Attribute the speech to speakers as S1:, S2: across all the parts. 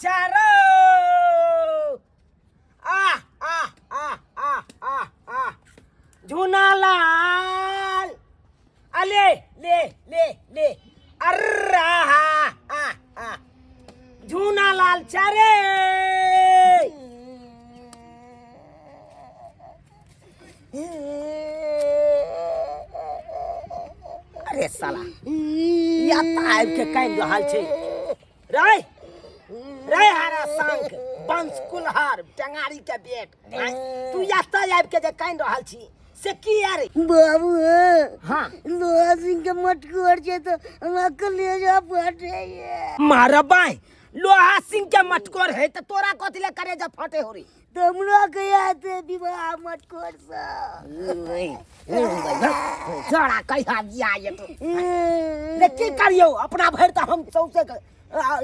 S1: चारो आ आ आ आ आ आ झूनालाल अले ले ले ले अर्रा हा आ आ झूनालाल चारे अरे साला या आबि के कानि रहल छै रे रे हरा शंख बंश कुल्हर टेंगारी के बेट आँय, तू एतऽ आबि के जे कानि रहल छी से की यार
S2: बाबू
S1: हाँ
S2: लोहा सिंह के मटकोर छै तऽ हमरा कलेजा फटैये
S1: मारबाय लोहा सिंह के मटकोर है तऽ तोरा कथी ले करे जा फटे हो रे
S2: तऽ हमरो के आते विवाह मटकोर सँ
S1: तोरा कहिया बियाह हेतौ ले की करियौ अपना भरि तऽ हम सौंसे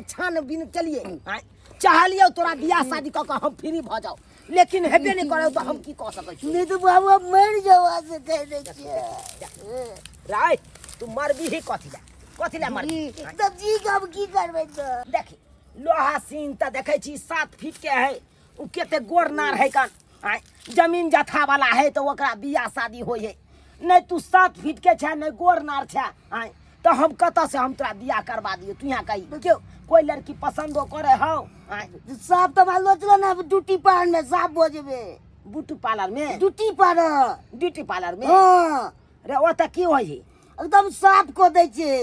S1: छान बिन चलिए आँय, चाहलियौ तोरा बियाह शादी कऽ कऽ हम फ्री भऽ जाउ लेकिन हेबे नहि करौ तऽ हम की कऽ सकै छी
S2: नहि तऽ बाबू हम मरि जाउ से कहि दै छियै
S1: राय तू मरबी ही कथी लए कथी लए मरबी
S2: तब जी के हम की करबै तऽ
S1: देखी लोहा सीन तऽ देखै छी 7 फीट के है ओ कते गोर नार है कान आँय, जमीन जथा वाला है तऽ ओकरा बियाह शादी होइ है नहि तू 7 फीट के छै नहि गोर नार छै आँय तऽ हम कतऽ से हम तोरा बियाह करवा दियौ तू यहाँ कही क्यों कोई लड़की पसंदो करे हौ आँय
S2: साफ तऽ हमरा लोचलो ने ड्यूटी पार्लर में साफ भऽ जेबै
S1: ब्यूटी पार्लर में
S2: ड्यूटी पार्लर
S1: ब्यूटी पार्लर में
S2: हँ
S1: रे ओतऽ की होइ है
S2: एकदम साफ कऽ दै छै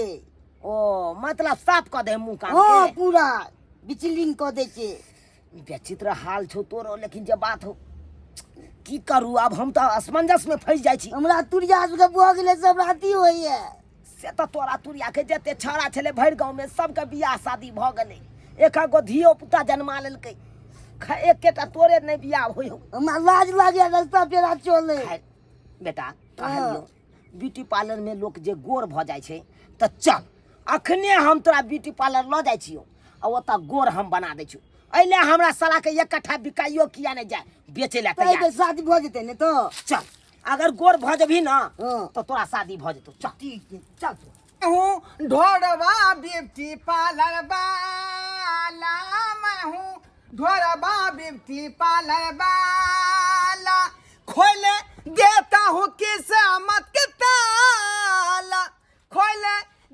S1: ओ मतलब साफ कऽ दे मुँह कान
S2: हँ
S1: के
S2: पूरा बिचलिंग कऽ दै छै
S1: विचित्र हाल छौ तोरो लेकिन जे बात हो की करू आब हम तऽ असमंजस में फंसि जाइ छी
S2: हमरा तुरिया सबके भऽ गेलै सब राति होइए
S1: से तऽ तोरा तुरिया के जते छौड़ा छलै भरि गाँव में सबके बियाह शादी भऽ गेलै एक गो धियो पुता जन्मा लेलकै एकेटा तोरे नहि बियाह होइ हौ
S2: हमरा लाज लागैए रस्ता पेरा चलै
S1: खैर बेटा कहलियौ ब्यूटी पार्लर में लोक जे गोर भऽ जाइ छै तऽ चल अखने हम तोरा ब्यूटी पार्लर लऽ जाइ छियौ आ ओतऽ गोर हम बना दै छियौ एहि लए हमरा सालाके एक कट्ठा बिकाइयो किया नहि जाय बेचै लए
S2: तऽ
S1: तैयार
S2: एहिबेर शादी भऽ जेतै ने तऽ
S1: चल अगर गोर भऽ जेबही ने
S2: हँ।
S1: तऽ तोरा शादी भऽ जेतौ चल
S2: ठीक छै
S1: चल तू
S3: हूँ ढोरबा ब्यूटी पार्लर वाला मैं हूँ ढोरबा ब्यूटी पार्लर वाला खोल देता हूँ किस्मत के ताला खोल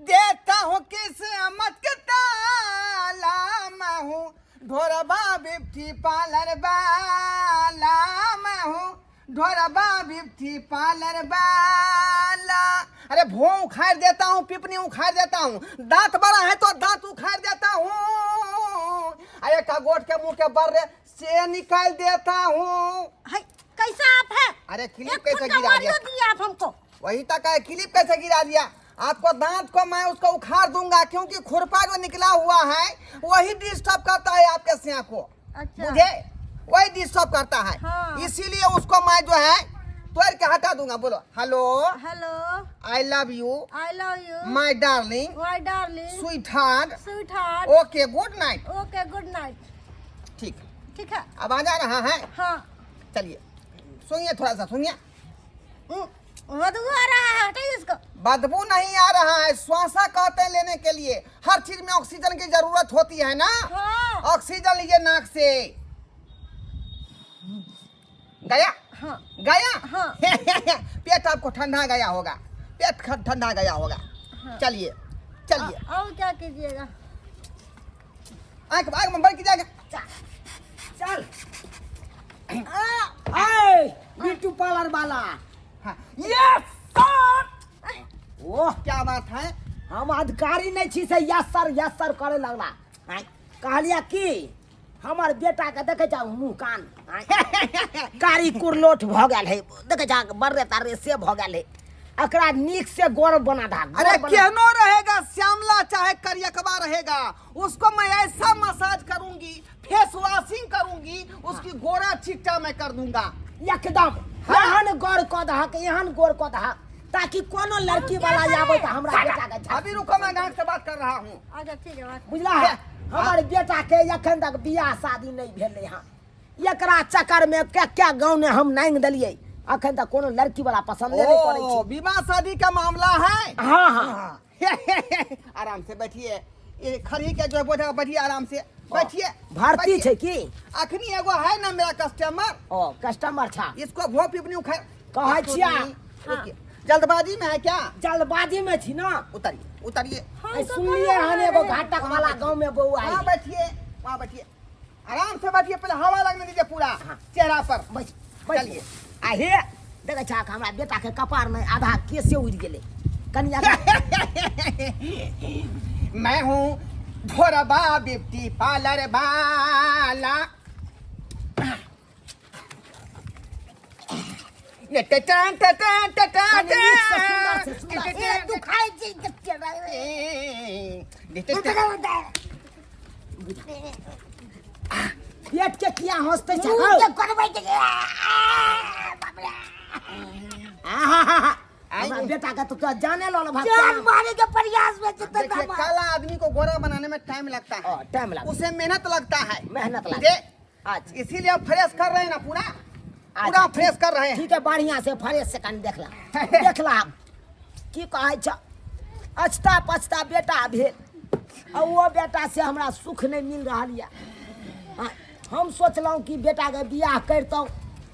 S3: देता हूँ किस्मत के ताला मैं हूँ ढोरबा ब्यूटी पार्लर वाला मैं हूँ ढोरबा ब्यूटी पार्लर वाला। अरे भों उखाड़ देता हूँ, पिपनी उखाड़ देता हूँ, दांत बड़ा है तो दांत उखाड़ देता हूँ, अरे का गोट के मुंह के बर्रे से निकाल देता हूँ।
S4: है, कैसा आप है?
S3: अरे क्लिप
S4: एक
S3: कैसे
S4: फुट का
S3: गिरा दिया?
S4: मारियो दिया आप हमको।
S3: वही तक है, क्लिप कैसे गिरा दिया? आपको दांत को मैं उसको उखाड़ दूंगा, क्योंकि खुरपा जो निकला हुआ है वही डिस्टर्ब करता है आपके सिया को।
S4: अच्छा।
S3: मुझे वही डिस्टर्ब करता है।
S4: हाँ।
S3: इसीलिए उसको मैं जो है तोड़ के हटा दूंगा। बोलो hello.
S4: Hello.
S3: I love you.
S4: I love you.
S3: My darling.
S4: My darling.
S3: Sweetheart.
S4: Sweetheart.
S3: Okay good night.
S4: Okay good night.
S3: ठीक।
S4: ठीक है।
S3: अब आ जा रहा है।
S4: हाँ।
S3: चलिए सुनिए, थोड़ा सा सुनिए।
S4: बदबू आ रहा है, हटाइए इसको।
S3: बदबू नहीं आ रहा है, श्वासा कहते हैं लेने के लिए। हर चीज में ऑक्सीजन की जरूरत होती है ना।
S4: हाँ।
S3: ऑक्सीजन लीजिए नाक से। गया?
S4: हाँ।
S3: गया?
S4: हाँ।
S3: पेट आपको ठंडा गया होगा, पेट ठंडा गया होगा।
S4: हाँ।
S3: चलिए चलिए।
S4: और क्या कीजिएगा?
S3: आंख आंख में बंद कीजिएगा।
S1: चल आए ब्यूटी पार्लर वाला।
S3: हाँ।
S1: Yes sir. ओह
S3: क्या बात है,
S1: हम अधिकारी नहीं छी से यस सर यस सर करे लगला। आँय, कहलिया की हमर बेटा के देखे जा मुंह कान आँय, कारी कुरलोट भ गेल है, देखे जा बर्रे तारे से भ गेल है, एकरा नीक से गोर बना दा। गोर
S3: अरे
S1: बना।
S3: केहनो रहेगा, श्यामला चाहे करियकवा रहेगा, उसको मैं ऐसा मसाज करूंगी, फेस वॉशिंग करूंगी, उसकी गोरा चिट्टा मैं कर दूंगा।
S1: एकदम एहन गोर कऽ दहक, एहन गोर कऽ दहक ताकि कोनो लड़की वाला आबे तऽ हमरा बेटा के
S3: अभी रुको, मैं गार्ड से बात कर रहा हूँ।
S4: अच्छा ठीक है बात।
S1: बुझला है, हमर बेटा के एखन तक बियाह शादी नहीं भेलै हँ, एकरा चक्कर में क्या क्या गाँव ने हम नांगि देलियै, अखन तक कोनो लड़की वाला पसंद नहीं करै
S3: ओ
S1: छै।
S3: विवाह शादी का मामला है।
S1: हाँ हाँ
S3: आराम से बैठिए, ये खड़ी के जो है बैठिए आराम से। बैठिए।
S1: भर्ती
S3: बैठिए।
S1: छै की?
S3: अखनी एगो है ना मेरा कस्टमर।
S1: ओ कस्टमर छा।
S3: इसको भो पिपनी उखा
S1: कहै छिया।
S3: रुकिए, जल्दबाजी में है क्या?
S1: जल्दबाजी में छी ना।
S3: उतरिए उतरिए।
S1: आई सुनलिए हन एगो घाटक वाला गांव में बौआ
S3: वहाँ
S1: आई।
S3: बैठिए, वहाँ बैठिए, आराम से बैठिए, पहले हवा लगने दीजिए पूरा
S1: हाँ।
S3: चेहरा पर।
S1: बैस बैस।
S3: चलिए।
S1: आ हे देखै छा हमरा बेटा के कपार में आधा केसे उड़ि गेलै कनिया के।
S3: मैं हूँ ढोरबा ब्यूटी पार्लर वाला। ये टटा टटा टटा।
S1: कनी नीक से, सुन्दर से, सुन्दर से।
S2: ए दुखाइ छै कते।
S1: पेट के किया हंसते छै
S2: मुँह
S1: हौ?
S2: के करबै छै। बाप रे।
S1: आहाहाहा। हमरा बेटा के तो तोरा जाने लल भाग।
S2: जान मारे के प्रयास में छै।
S3: देखिए, काला आदमी को गोरा बनाने में टाइम लगता है,
S1: टाइम लग
S3: उसे मेहनत लगता है।
S1: मेहनत
S3: बुझे?
S1: लगे। अच्छा।
S3: इसीलिए हम फ्रेश कर रहे हैं ना, पूरा पूरा फ्रेश कर रहे हैं।
S1: ठीक है, बढ़िया से फ्रेश से कनि देखला देखला। की कहै छ, अछता पछता बेटा भेल आ ओ बेटा से हमरा सुख नहि मिल रहल यऽ। हाँ, हम सोचलहुँ कि बेटाके बियाह करितहुँ,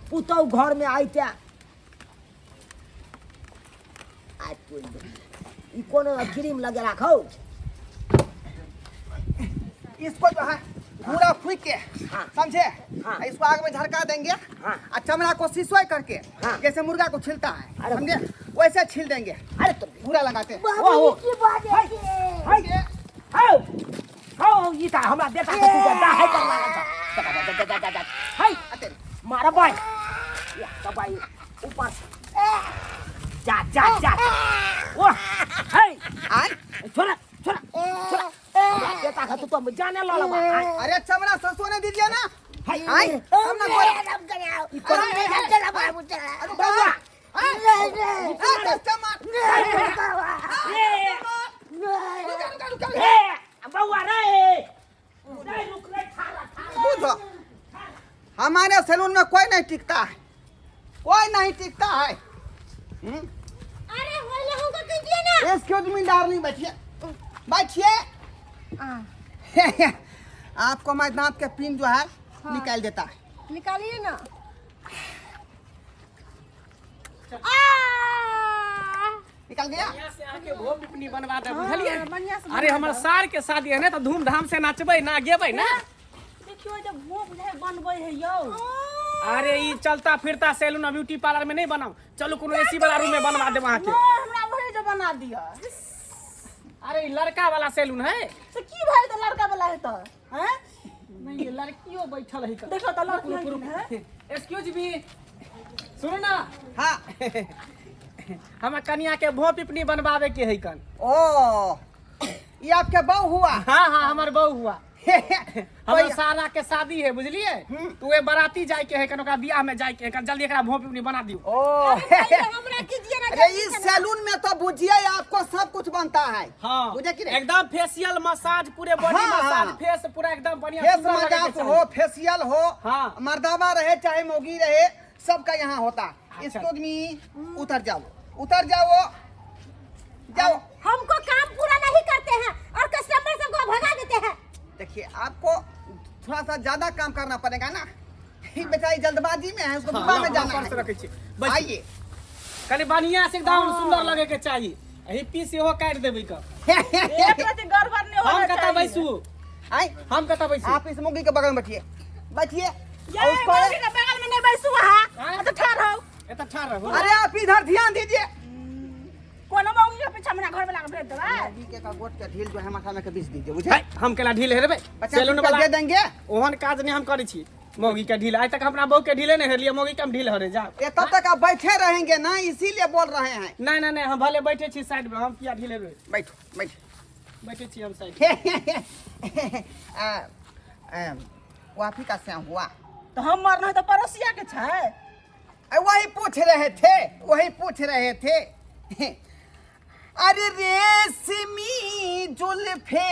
S1: पुतहु घरमे अइते। आ तोड़ि दे। ई कोनो क्रीम लगेला खौ।
S3: इसको जो है पूरा फूक के,
S1: हाँ।
S3: समझे?
S1: हाँ।
S3: इसको आग में झरका देंगे।
S1: हाँ।
S3: और चमड़ा को सिसोई करके,
S1: हाँ।
S3: जैसे मुर्गा को छिलता है,
S1: अरे
S3: समझे, वैसे छील देंगे।
S1: अरे तो
S3: पूरा लगाते हैं।
S2: बाबू,
S1: वाह, वाह।
S2: की बात है?
S1: है हौ हौ, ई तऽ हमरा बेटा के तू दाहे कर लागल छ। जा, जा, जा, जा, जा। है
S3: अते।
S1: मारबै या दबाई ऊपर से। जा जा जा, ओ है
S3: आय।
S1: छोड़ा छोड़ा छोड़ा, हमरा बेटा के तू तो जाने लल बा। आय।
S3: अरे चमड़ा ससोने दीजिए ना।
S1: है
S3: आय, हम ना गोरा-
S2: बाबू।
S3: अरे
S1: बौआ।
S3: आय। आ, कस्टमर।
S1: ए
S3: रुका, रुका, रुका।
S1: ए बौआ रे रे, रुक रे, ठाड़ा ठाड़ा।
S3: बुझो, हमारे सैलून में कोई नहीं टिकता है, कोई नहीं टिकता है।
S4: अरे होले हमको कीजिए ना।
S3: एक्सक्यूज मी डार्लिंग, बैठिए बैठिए। आपको मैं दांत के पिन जो है निकाल देता है।
S4: निकालिए ना।
S3: निकल गया।
S5: बढ़िया से अहाँके भो पिपनी बनवा देब, बुझलियै?
S4: बढ़िया से।
S5: अरे हमर सार के शादी है ने, तऽ धूमधाम से नाचबै ना गेबै ना।
S4: देखियो जब भोग बुझाइ बनबै है यौ।
S5: अरे ई चलता फिरता सैलून आ ब्यूटी पार्लर में नहीं बनाऊ, चलू कोनो एसी वाला रूम में बनवा देब अहाँके।
S4: नहि, हमरा वही जो बना दिअ।
S5: अरे ई लड़का वाला सैलून है।
S4: से की भाई, तऽ लड़का वाला है तऽ हैं?
S5: नहीं, ये लड़कियों बैठल है।
S4: देखो तऽ लड़की है कि नहि।
S5: एक्सक्यूज मी, सुनू ना।
S3: हाँ।
S5: हमरा कनिया के भो पिपनी बनवावे के है कन।
S3: ओ, ये आपके बहू हुआ?
S5: हाँ हाँ, हमर बहू हुआ। हमर
S3: कोई-
S5: सारा के शादी है, बुझलिए? तो वे बराती जाए के है कन, ओकरा बियाह में जाए के है कन, जल्दी एकरा भो पिपनी बना दियो।
S3: ओ
S4: हमरा कीजिए ना।
S3: अरे इस सैलून में तो बुझिए आपको सब कुछ बनता है।
S5: हाँ।
S3: बुझे कि नहीं?
S5: एकदम फेशियल मसाज, पूरे बॉडी
S3: हाँ,
S5: मसाज,
S3: हाँ।
S5: फेस पूरा एकदम बढ़िया
S3: फेस
S5: सुंदर लगे के
S3: मसाज
S5: चाही।
S3: हो, फेशियल हो,
S5: हाँ।
S3: मर्दावा रहे चाहे मोगी रहे, सबका यहाँ होता है।
S5: अच्छा।
S3: इसको मी उतर जाओ, उतर जाओ, जाओ।
S4: हमको काम पूरा नहीं करते हैं और कस्टमर सबको भगा देते हैं।
S3: देखिए, आपको थोड़ा सा ज्यादा काम करना पड़ेगा ना, ये बेचारी जल्दबाजी में है, उसको
S5: हाँ,
S3: दुकान में
S5: हाँ,
S3: जाना
S5: पर्स
S3: है।
S5: रखै छी। बैस।
S3: आइए।
S5: कनि बढ़िया से एकदम सुंदर लगे के चाही, हिप्पी सेहो काटि देबै क।
S4: एक रति गड़बड़ नहीं
S5: हम
S4: होना
S5: कतऽ
S4: चाहिए।
S5: बैसू?
S3: आए।
S5: हम कतऽ बैसू?
S3: आप इस मुर्गी के बगल में बैठिए, बैठिए।
S4: ये
S3: और उसको
S4: मौगी के बगल में नहीं बैसू अहाँ।
S5: आँय?
S4: तो ठहर हो।
S5: एतऽ ठाढ़ रहू।
S3: अरे आप इधर ध्यान दीजिए।
S4: कोनो मौगी के पीछा हमरा घर वाला के भेज देबै।
S3: मुर्गी के का गोट के ढील जो है माथा में के बीच दीजिए, बुझे?
S5: है, हम केला ढील हेरबै?
S3: 50
S5: सैलून
S3: रुपया
S5: वाला
S3: दे देंगे।
S5: ओहन काज नहि हम करै छी। मौगी के ढील आइ तक अपना बहू के ढीले नहि हेरलियै, मौगी के हम ढील हरे जा।
S3: ये तब तक आप बैठे रहेंगे ना, इसीलिए बोल रहे हैं।
S5: नहि नहि नहि, हम भले बैठे छी साइड में, हम किया ढील हेरबै?
S3: बैठो बैठो।
S5: बैठे छी हम साइड।
S3: आ, आ, वापी का श्याम हुआ।
S4: तऽ हमर नहि तऽ पड़ोसिया के छै।
S3: वही पूछ रहे थे, वही पूछ रहे थे। अरे रेशमी जुल्फे,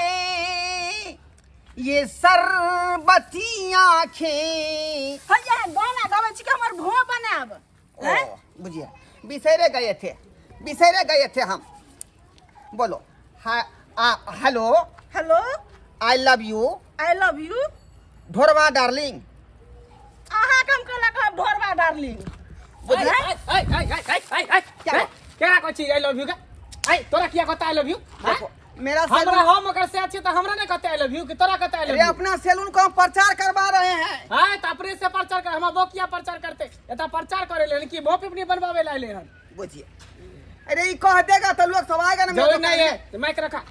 S3: ये सरबती आंखें।
S4: हैया गाना गाबै छी कि हमर भो बनाब?
S3: ओ बुझिए, बिसरे गए थे, बिसरे गए थे हम। बोलो। हा आ, hello.
S4: Hello.
S3: I love you.
S4: I love you.
S3: Dhorba darling.
S4: अहाँ के हम कहला कहब ढोरबा डार्लिंग।
S3: बुझलिए?
S5: क्या केकरा कहै छी I love you के? ऐ तोरा किया कहता I love you?
S3: देखो मेरा
S5: हमरा
S3: सैलून,
S5: हम ओकर से अच्छी तऽ हमरा नहि कहते I love you कि तोरा कहते आई लव
S3: अरे
S5: you?
S3: अपना सैलून को हम प्रचार करवा रहे हैं।
S5: हां, तऽ अपने से प्रचार कर, हमरा वो किया प्रचार करते? एता प्रचार करे ले कि भोप अपनी बनवावे ला ले हन।
S3: बुझिए, अरे ये कह देगा तो लोग सब आएगा ना मेरे
S5: जरूरी
S3: दुकान
S5: नहीं है
S3: में।
S5: तो माइक रखा।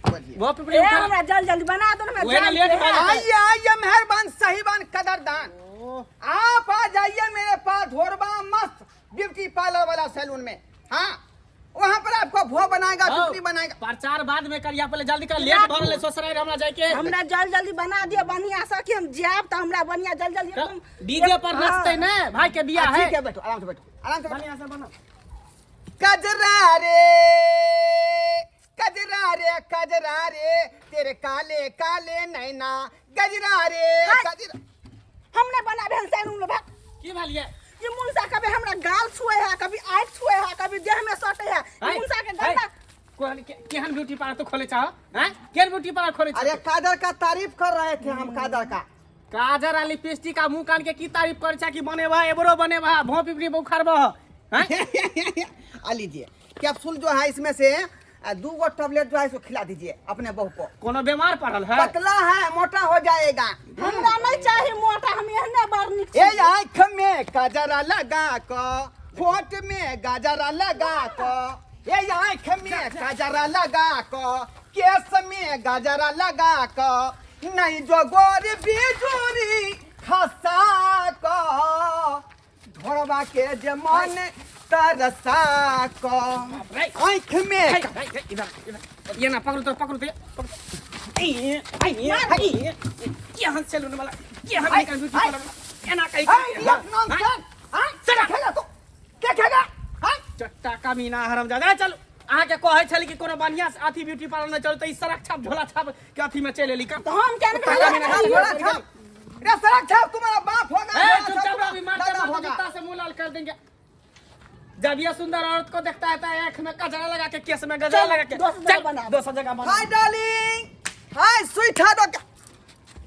S3: बुझिए।
S5: भोप अपनी
S4: ए
S5: उठा।
S4: हमरा जल्दी जल्दी बना दो ना, हमरा
S5: वही ना
S4: जान
S5: लेट
S4: के
S5: भऽ
S4: है।
S5: जेतै।
S3: आइए आइए मेहरबान साहिबान कदरदान, आप आ जाइए मेरे पास ढोरबा मस्त ब्यूटी पार्लर वाला सैलून में। हाँ, वहाँ पर आपको भो बनाएगा,
S5: हौ,
S3: ब्यूटी बनाएगा।
S5: प्रचार बाद में करिया, पहले जल्दी कर, लेट भऽ रहलै ससुरारि हमरा जाय के।
S4: हमरा जल्दी जल्दी बना दिअ बढ़िया से कि हम जायब तऽ हमरा बढ़िया जल्दी जल्दी एकदम।
S5: डीजे पर नाचते ने भाई के बियाह
S3: हाँ,
S5: है।
S3: ठीक है, बैठो आराम से, बैठो आराम से बैठो।
S5: बढ़िया से बनाओ।
S3: कजरा रे कजरा रे कजरा रे तेरे काले काले नैना, गजरा रे कजरा।
S4: हम नहीं बनाबे हन सैलून में भाग।
S5: की भेलियै?
S4: ई मुनसा कभी हमरा गाल छुए है, कभी आँख छुए है, कभी देह में सटे है। ई
S5: है,
S4: मुनसा के
S5: है।
S4: गंदा।
S5: केहन ब्यूटी पार्लर तू खोले चाह? हैं, केहन ब्यूटी पार्लर खोले चाह?
S3: अरे काजर का तारीफ कर रहे थे हम, काजर का।
S5: काजर आ लिपस्टिक आ मुंह कान के की तारीफ करे छा कि बनेबा एबरो बनेबा भों पिपरी उखाड़बह? हैं?
S3: आ लीजिए कैप्सूल जो है, इसमें से दू गो टैबलेट जो है इसको खिला दीजिए अपने बहू को।
S5: कोनो बीमार पड़ल है?
S3: पतला है, मोटा हो जाएगा।
S4: हमरा नहीं चाही मोटा, हम एहने बड़ नीक छी।
S3: ए आँख में गजरा लगा क, होठ में गजरा लगा क, ए आँख में गजरा लगा क, केस में गजरा लगा क, नहीं जो गोर बिजोरी खसा क, ढोरबा के जे मन तरसा क,
S5: रे।
S3: आँख में
S5: है, है, है, इधर इधर ये ना पकड़ो तो, पकड़ो तो, पकड़ो। आई आई आई केहन सैलून वाला, केहन
S3: आई,
S5: निकल ब्यूटी
S3: आई।
S5: पार्लर वाला, एना कहि
S3: आई, ये नॉनसेंस। आई,
S5: चला।
S3: खेला तो के खेगा? आई।
S5: चट्टा कमीना हरामजादा। चल, अहाँके कहै छली कि कोनो बढ़िया से अथी ब्यूटी पार्लर में चलू तऽ ई सड़क छाप झोला छाप के अथी में चलि एली।
S4: तऽ हम केहन
S3: सड़क
S4: कहियै?
S3: छाप, झोला छाप। रे सड़क छाप तुम्हारा बाप होगा,
S5: ए,
S3: झोला छाप
S5: चुपचाप रहो, अभी मारते
S3: दादा
S5: मारते
S3: होगा।
S5: जूता से मुंह लाल कर देंगे। जब ये सुंदर औरत को देखता है तो आंख में कजरा लगा के, केस में गजरा
S4: चल,
S5: लगा के
S4: दोसर जगह
S5: चल,
S4: बना।
S5: दोसर जगह बना।
S3: हाय डार्लिंग, हाय स्वीट हार्ट।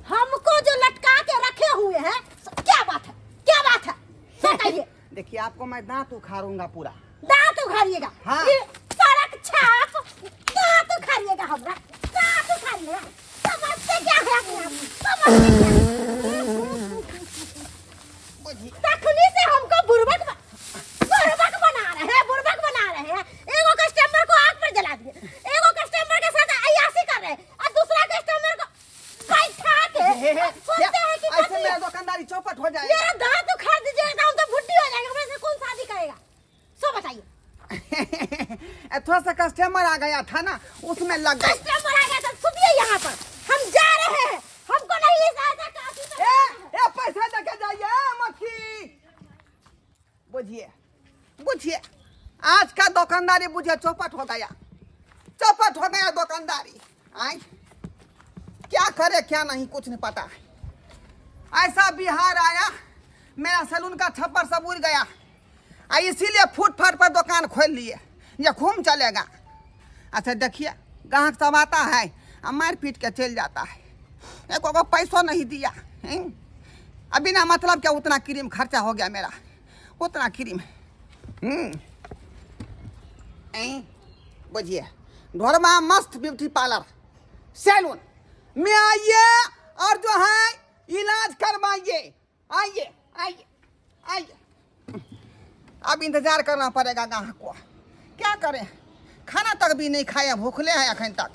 S4: हमको जो लटका के रखे हुए हैं, क्या बात है, क्या बात है, सो कहिए।
S3: देखिए आपको मैं दांत उखाड़ूंगा पूरा।
S4: दांत उखाड़िएगा?
S3: हाँ।
S4: ये सड़क छाप दांत उखाड़िएगा, हमरा दांत उखाड़िएगा? समझते क्या है अपने आप? समझते क्या? तखनी से हमको बुड़बक बना रहे हैं, बुड़बक बना रहे हैं। एगो कस्टमर को आग पर जला दिए, एगो कस्टमर के साथ अय्याशी कर रहे हैं और दूसरा कस्टमर को बैठा के
S3: हे, हे,
S4: सोचते हैं कि
S3: ऐसे
S4: पति-
S3: मेरा दुकानदारी चौपट हो जाएगा।
S4: मेरा दांत उखाड़ दीजिएगा हम तो बुड्ढी हो जाएंगे, हमारे से कौन शादी करेगा, सो बताइए।
S3: थोड़ा सा कस्टमर आ गया था ना, उसमें लग गई।
S4: कस्टमर आ गया तो सुनिए, यहाँ पर हम जा रहे हैं, हमको नहीं इस ऐसा काफी
S3: ए ए पैसा देके जाइए मक्खी। बुझिए बुझिए, आज का दुकानदारी बुझिए चौपट हो गया, चौपट हो गया दुकानदारी। आई क्या करे क्या नहीं कुछ नहीं पता है। ऐसा बिहार आया, मेरा सैलून का छप्पर सब उड़ गया, आ इसीलिए फुटपाथ पर दुकान खोल लिए, ये खूम चलेगा। अच्छा देखिए ग्राहक सब आता है आ मार पीट के चल जाता है, एक को पैसों नहीं दिया हैं? अब बिना मतलब क्या उतना क्रीम खर्चा हो गया मेरा, उतना क्रीम। ऐं, बुझिए ढोरमा मस्त ब्यूटी पार्लर सैलून में आइए और जो है इलाज करवाइए। आइए आइए आइए। अब इंतजार करना पड़ेगा ग्राहक को, क्या करें, खाना तक भी नहीं खाए, भूखले हैं अखन तक।